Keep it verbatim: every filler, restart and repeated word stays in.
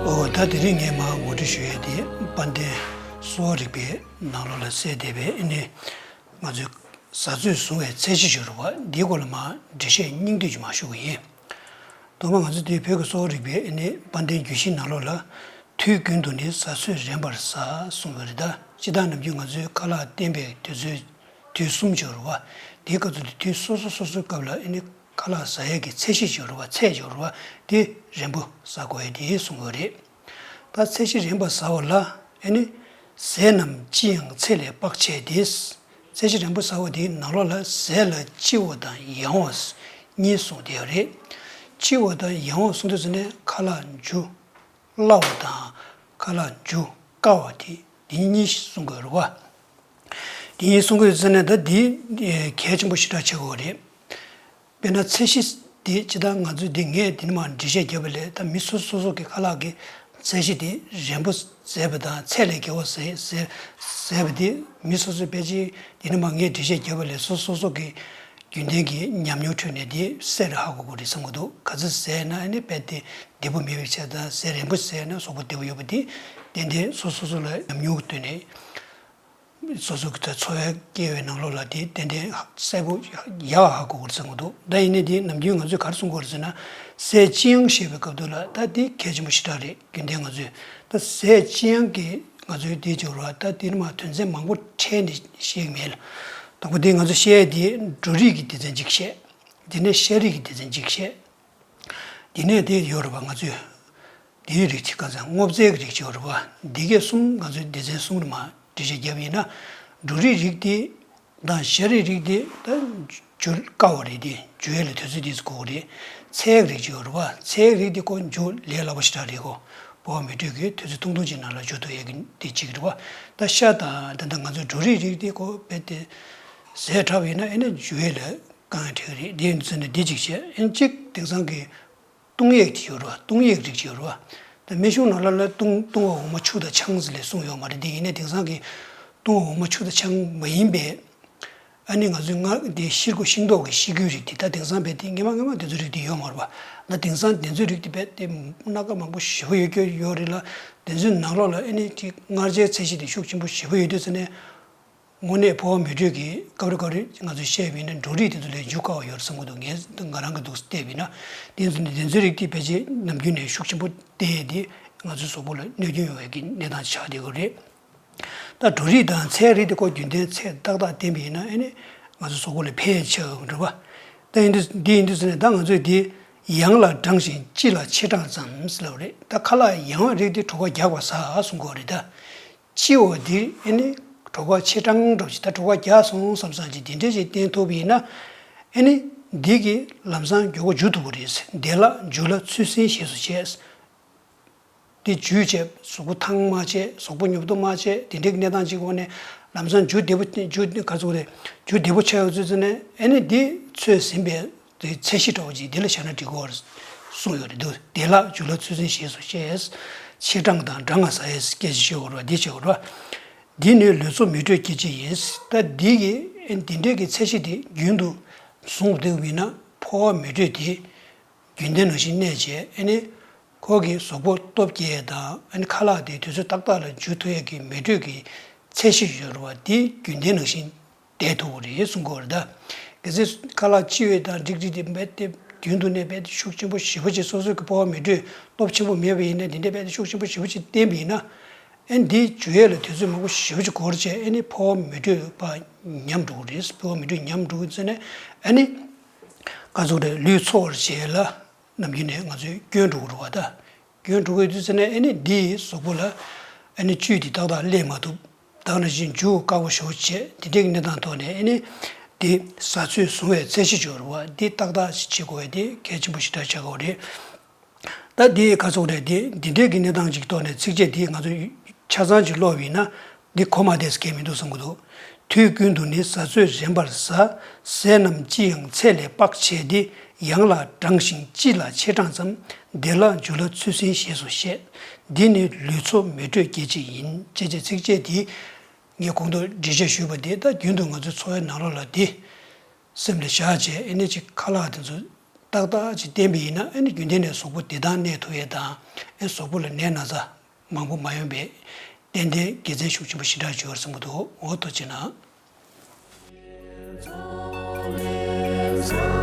ཨོ་ད་དེ་རིང་ངས་མར་ངོ་སྤྲོད་ཞུ་ཡས་དེ་དཔལ་ལྡན་གསོ་བ་རིག་པའི་ནང་ལོགས་ལ་གསལ་བསྡད་པའི་ཨ་ནི་ང་ཚོའི་བཟའ་ཚོས་བཟུང་བའི་ཚད་གཞི་ཞུ་རུ་བ་འདིའི་སྐོར་ལ་མར་འགྲེལ་བཤད་སྙིང་བསྡུས་ཀྱི་མར་ཞུ་གི་ཡིན། ཐོག་མར་ང་ཚོ་དེའི་བོད་ཀྱི་གསོ་བ་རིག་པའི་ཨ་ནི་དཔལ་ལྡན་རྒྱུད་བཞིའི་ནང་ལོགས་ལ། དུས་རྒྱུན་དུ་ནི་བཟའ་ཚོས་རན་པར་བཟའ་གསུངས་པ་རེད་ད། སྤྱིར་བཏང་ནམ་རྒྱུན་ང་ཚོའི་ཁ་ལག་བསྟེན་པའི་དུས་ཚོད་དུས་གསུམ་ཡོད་རེད་བ། དེའི་སྐབས་སུ་དུས་སོ་སོ་སོ་སོའི་སྐབས་ལ་ཨ་ནི་ཁ་ལག་བཟའ་ཡས་ཀྱི་ཚད་གཞི་ཡོད་རེད་བ། ཚད་ཡོད་རེད་བ། དེ་རན་པོ་བཟའ་དགོས་ཡས་དེ་གསུངས་ཡོད་རེད། ད་ཚད་གཞི་རན་པ་བཟའ་བ་ལ་ཨ་ནི་ཟས་རྣམས་ལྕི་ཡང་ཚད་ལས་དཔག་བྱས་ཏེ། ཚད་གཞི་རན་པོ་བཟའ་བ་དེའི་ནང་ལོགས་ལ་ཟས་ལ་ལྕི་བ་དང་ཡང་བ་གཉིས་གསུངས་བསྡད་ཡོད་རེད། ལྕི་བ་དང་ཡང་བ་གསུངས་དུས་ཙམ་ནས་ཁ་ལག་འཇུ་སླ་བ་དང་ཁ་ལག་འཇུ་དཀའ་བ་དེ་འདི་གཉིས་གསུང་གི་ཡོད་རེད་བ། འདི་གཉིས་གསུང་གི་ཡོད་ཟེར་ནས་ད་འདི་གལ་ཆེན་པོ་ཞེ་དྲག་ཆགས་ཀྱི་ཡོད་རེད། དཔེར་ན་ཚད་གཞི་འདི་ཇི་ལྟར་ང་ཚོས་འདི་ངས་འདི་ནས་མར་འགྲེལ་བཤད་བརྒྱབ་པ་ལས་ད་མི་སོ་སོ་སོ་གི་ཁ་ལག་གི་ཚད་གཞི་དེ་རན་པོ་བཟས་པ་དང་ཚད་ལས་བརྒལ་བ་བཟས་བཟས་བཟས་པ་དེ་མི་སོ་སོའི་ཕལ་ཆེར་འདི་ནས་མར་ངས་འགྲེལ་བཤད་བརྒྱབ་པ་ལས་སོ་སོ་སོ་གི་རྒྱུན་ལྡན་གྱི་ཉམས་མྱོང་ཁྲོད་ནས་དེ་གསལ་རུ་ཧ་གོ་དགོས་རེད་བསམ་གྱི་འདུག་ག་ཚོད་ཟས་ན་ཨ་ནི་རྦད་དེ་བདེ་པོ་མེད་པའི་ཆ་དང་ཟས་རན་པོ་ཟས་ན་གཟུགས་པོ་བདེ་པོ་ཡོད་པ་དེ་ཏན་ཏན་སོ་སོ་སོ་ལ་ཉམས་མྱོང་གི་ཐོག་ནས་སོ་སོ་གི་འཚོ་བའི་སྐྱེལ་བའི་ནང་ལོགས་ལ་དེ་ཏན་ཏན་གསལ་པོ་ཡག་ཧ་གོ་དགོས་རེད་བསམ་གྱི་འདུག་ད་ཡིན་ནའི་དེ་ནམ་རྒྱུན་ང་ཚོས་ག་རེ་གསུང་གི་ཡོད་རེད་ཟེར་ན་ཟས་ལྕི་ཡང་བཤད་པའི་སྐབས་དུས་ལ་ད་དེ་གལ་ཆེན་པོ་ཞེ་དྲག་རེད། རྒྱུན་ལྡན་ང་ཚོས་ད་ཟས་ལྕི་ཡང་གི་ང་ཚོའི་དེ་བྱེད་རོགས་ད་དེ་ནི་མ་དོན་ཚན་མང་པོ་ཕྲལ་ནས་བཤད་ཀྱི་མེད་ལ། དང་པོ་དེ་ང་ཚོ་བཤད་ཡས་དེ་འབྲུ་རིགས་ཀྱི་སྡེ་ཚན་གཅིག་བཤད། དེ་ནས་ཤ་རིགས་ཀྱི་སྡེ་ཚན་གཅིག་བཤད། དེ་ནས་དེ་ཡོད་རེད་པ་ང་ཚོའི་དེའི་རིགས་གཅིག་ག་ཚོད་སྔོ་ཚལ་གྱི་རིགས་གཅིག་ཡོད་རེད་པ། འདི་གས་གསུམ་ང་ཚོའི་སྡེ་ཚན་གསུམ་རེད་མ་འགྲེལ་བཤད་བརྒྱབ་ཡིན་ན། འབྲུ་རིགས་རིགས་དེ་དང་ཤ་རིགས་རིགས་དེ་ད་འཇུ་དཀའ་བ་རེད་དེ་འཇུ་ཡས་ལ་དུས་ཚོད་དེ་ཚོ་དགོས་རེད། ཚལ་གྱི་རིགས་གཅིག་ཡོད་རེད་པ། ཚལ་གྱི་རིགས་དེ་ཁོ་འཇུ་ལས་སླ་པོ་ཞེ་དྲག་རེད་ཁོ། ཕོ་བ་མེ་དྲོད་ཀྱི་དུས་ཚོད་ཐུང་ཐུང་ཅིག་ནང་ལ་འཇུ་ཐུབ་ཡས་ཀྱི་དེ་གཅིག་རེད་པ། ད་ཤ་དང་ད་ལྟ་ང་ཚོའི་འབྲུ་རིགས་རིགས་དེ་ཁོ་རྦད་དེ་ཟས་དྲག་པ་ཡིན་ན་ཨེ་ནས་འཇུ་ཡས་ལ་དཀའ་ངལ་འཕྲད་ཀྱི་རེད། དེ་ཡིན་ཚུལ་ནས་འདི་གཅིག་བྱས། ཨེ་གཅིག་དེང་སང་གི་བཏུང་ཡས་ཀྱི་ཡོད་རེད་པ། བཏུང་ཡས་ཀྱི་རིགས་ཅིག་ཡོད་རེད་པ། ད་སྨན་གཞུང་ནང་ལ་ལ་བཏུང་བཏུང་བ་འོ་མ་ཆུ་དང་ཆང་ཟེར་ལས་གསུངས་ཡོད་མ་རེད། དེ་ཡིན་ནའི་དེང་སང་གི་བཏུང་བ་འོ་མ་ཆུ་དང་ཆང་མ་ཡིན་པའི་ཨ་ནི་ང་ཚོའི་སྔར་དེ་ཤིང་སྒོ་ཤིང་ཏོག་གི་ཤིང་ཀུན་རིགས་དེ་ད་དེང་སང་རྦད་དེ་སྔ་མ་སྔ་མ་དེ་ཚོ་རིགས་དེ་ཡོད་མ་རེད་པ། ད་དེང་སང་དེ་ཚོའི་རིགས་དེ་རྦད་དེ་སྣ་ཁ་མང་པོ་ཞེ་པོ་ཡོད་རྒྱུ་ཡོད་རེད་ལ། དེ་ཚོའི་ནང་ལོགས་ལ་ཨ་ནི་ཅིག་མངར་ཆའི་ཚད་གཞི་དེ་ཤུགས་ཆེན་པོ་ཞེ་པོ་ཡོད་དུས་ཙ་ནས། དངོས་གནས་ཕོ་བ་མེ་དྲོད་ཀྱི་སྐབས་རེ་སྐབས་རེ་ང་ཚོས་བཤད་པ་ཡིན་ན་འབྲུ་རིགས་དེ་ཚོ་ལས་འཇུ་དཀའ་བ་ཡོད་རེད་བསམ་གྱི་འདུག་ངས་ང་རང་གི་འདུག་བལྟས་པ་ཡིན་ན། དེ་ཚོ་ནི་དེ་ཚོའི་རིགས་དེ་ཕལ་ཆེར་ནམ་རྒྱུན་ནས་ཤུགས་ཆེན་པོ་བསྟེན་ཡས་དེ་ང་ཚོའི་གཟུགས་པོ་ལ་གནོད་སྐྱོན་ཡོང་ཡས་ཀྱི་གནས་སྟངས་ཆགས་བསྡད་ཡོད་རེད། ད་འབྲུ་རིགས་དང་ཚལ་རིགས་དེ་ཁོ་རྒྱུན་ལྡན་ཚད་ཏག་ཏག་བསྟེན་པ་ཡིན་ན་ཨ་ནི་ང་ཚོ་གཟུགས་པོ་ལ་ཕན་ཆེ་བ་རེད་པ། ད་ཡིན་དུས་འདི་ཡིན་དུས་ཟེར་ནས་ད་ང་ཚོས་འདི་ཡང་ལ་འགྲངས་ཤིང་ལྕི་ལ་ཆེ་གྲང་ཙམ་ཟེར་ལབ་རེད། ད་ཁ་ལག་ཡང་བ་རིགས་དེ་གྲོད་ཁོག་རྒྱགས་པ་ཟ་གསུང་གི་ཡོད་རེད་ད། ལྕི་བ་འདི་ཨ་ནི་གྲོད་ཁོག་ཆེ་གྲང་འདྲ་པོ་ཞིག་ད་གྲོད་ཁོག་རྒྱགས་སོང་བསམ་བསམ་ཅིག་འདི་འདྲས་ཅིག་བསྟེན་ཐུབ་པ་ཡིན་ན་ཨ་ནི་འདི་གི་ལམ་སང་མགྱོགས་པོ་འཇུ་ཐུབ་ཀྱི་རེད། བདེ་བླག་འཇུ་ལ་ཚོད་བསྲིང་ཞེས་སུ་བཤད། འདི་འཇུས་བྱས་གཟུགས་པོ་ཐང་མ་བྱས་གཟུགས་པོ་ཉོབ་ཏོ་མ་བྱས་དེ་འདྲའི་གནས་སྟངས་ཅིག་འོག་ནས་ལམ་སང་འཇུ་བདེ་པོ་འཇུ་ག་ཚོད་རེད་འཇུ་བདེ་པོ་ཆགས་ཡོང་ཚུལ་ཚོད་ནས་ཨ་ནི་འདི་ཚོད་ཟིན་པའི་དེ་ཚད་གཞི་འདྲ་བོ་ཅིག་འདི་ལ་བཞག་ན་འགྲིག་གི་རེད་གསུངས་ཡོད་རེད་འདུག་བདེ་བླག་འཇུ་ལ་ཚོད་བསྲིང་ཞེས་སུ་བཤད། ཆེ་གྲང་དང་འགྲངས་ང་ཟ་ཡས་སྐད་ཆ་བཤད་དགོས་རེད་བ། འདི་བྱེད་དགོས་རེད་བ། འདི་ནི་ལུས་འཚོ་མེ་དྲོད་སྐྱེད་བྱེད་ཡིན། ད་འདི་གི་འདི་འདྲས་ཀྱི་ཚད་གཞི་འདི་རྒྱུན་དུ་བཟུང་བསྡད་པ་ཡིན་ན་ཕོ་བ་མེ་དྲོད་དེ་རྒྱུན་ལྡན་ནང་བཞིན་གནས་བྱས་ཨ་ནི་ཁོ་གི་གཟུགས་པོ་སྟོབས་སྐྱེད་དང་ཨ་ནི་ཁ་ལག་དེ་དུས་ཚོད་ཏག་ཏག་ལ་འཇུ་ཐུབ་ཡས་ཀྱི་མེ་དྲོད་ཀྱི་ཚད་གཞི་ཡོད་རེད་བ། འདི་རྒྱུན་ལྡན་ནང་བཞིན་བསྡད་ཐུབ་ཀྱི་རེད་གསུང་གི་ཡོད་རེད་ད། གལ་སྲིད་ཁ་ལག་ལྕི་བས་དང་འགྲིག་འགྲིག་དེ་རྦད་དེ་རྒྱུན་དུ་གནས་རྦད་དེ་ཤུགས་ཆེན་པོ་ཞེ་པོ་ཅིག་སོ་སོའི་གི་ཕོ་བ་མེ་དྲོད་སྟོབས་ཆེན་པོ་མེད་པ་ཡིན་ན་འདི་འདྲ་རྦད་དེ་ཤུགས་ཆེན་པོ་ཞེ་པོ་ཅིག་བསྟེན་པ་ཡིན་ན། ཨ་ནི་འདི་འཇུ་ཡས་ལ་དུས་ཚོད་མང་པོ་ཞེ་པོ་ཅིག་འགོར་བྱས་ཨ་ནི་ཕོ་བ་མེ་དྲོད་ཕར་ཉམས་འགྲོ་གི་རེད། ཕོ་བ་མེ་དྲོད་ཉམས་འགྲོ་གི་ཚེ་ནས་ཨ་ནི་ག་ཚོད་རེད་ལུས་འཚོ་བར་བྱེད་ཡས་ལ་ནམ་རྒྱུན་ནས་ང་ཚོས་སྐྱོན་འགྲོ་གི་རེད་བ་ད། སྐྱོན་འགྲོ་གི་དུས་ཚོད་ནས་ཨ་ནི་འདི་ཡི་གཟུགས་པོ་ལ་ཨ་ནི་བཅུད་འདི་ཏག་ཏག་སླེབས་མ་ཐུབ། ད་ནང་བཞིན་འཇུ་དཀའ་བོ་ཞེ་པོ་བྱས་འདི་འདྲའི་གནས་སྟངས་ཐོག་ནས་ཨ་ནི་འདི་བཟའ་ཚོས་བཟུང་བའི་ཚད་གཞི་ཡོད་རེད་བ། འདི་ཏག་ཏག་ཞིག་བྱེད་དགོས་པ་དེ་གལ་ཆེན་པོ་ཞེ་དྲག་ཆགས་ཀྱི་ཡོད་རེད། ད་འདི་ག་ཚོད་རེད་དེ་འདི་འདྲའི་གི་གནས་སྟངས་ཅིག་ཐོག་ནས་ཚིགས་བཅད་འདི་ང་ཚོས་ཆ་ཚང་ཅིག་ཀློག་པ་ཡིན་ན་འདི་གོ་མ་བདེ་ས་གང་མི་འདུག་བསམ་གྱི་འདུག་དུས་ཀུན་ཏུ་ནི་བཟའ་ཚོས་རན་པར་བཟའ། ཟས་རྣམས་ལྕི་ཡང་ཚད་ལས་དཔག་བྱས་ཏེ། ཡང་ལ་འགྲངས་ཤིང་ལྕི་ལ་ཆེ་གྲང་ཙམ། བདེ་བླག་འཇུ་ལ་ཚོད་བསྲིང་ཞེས་སུ་བཤད། འདི་ནི་ལུས་འཚོ་མེ་དྲོད་སྐྱེད་བྱེད་ཡིན། ཅེས་བྱས་ཚིགས་བཅད་འདི་ངས་གོང་དུ་འགྲེལ་བཤད་ཞུས་པ་འདི་ད་རྒྱུན་དུ་ང་ཚོའི་འཚོ་བའི་ནང་ལོགས་ལ་འདི། སེམས་ལ་བཞག་བྱས་ཨེ་ནི་ཅིག་ཁ་ལག་དེ་ཚོ་ཏག་ཏག་ཅིག་བསྟེན་པ་ཡིན་ན་ཨེ་ནི་རྒྱུན་ལྡན་ནས་གཟུགས་པོ་བདེ་ཐང་གནས་ཐུབ་ཡས་དང་ཨེ་གཟུགས་པོ་ལ་ནད་ན་ཚ་མང་པོ་མ་ཡོང་པའི་ཏན་ཏན་དགེ་མཚན་ཤུགས་ཆེན་པོ་ཞེ་དྲག་ཡོད་རེད་བསམ་གྱི་འདུག་འོ་ཐུགས་རྗེ་གནང་།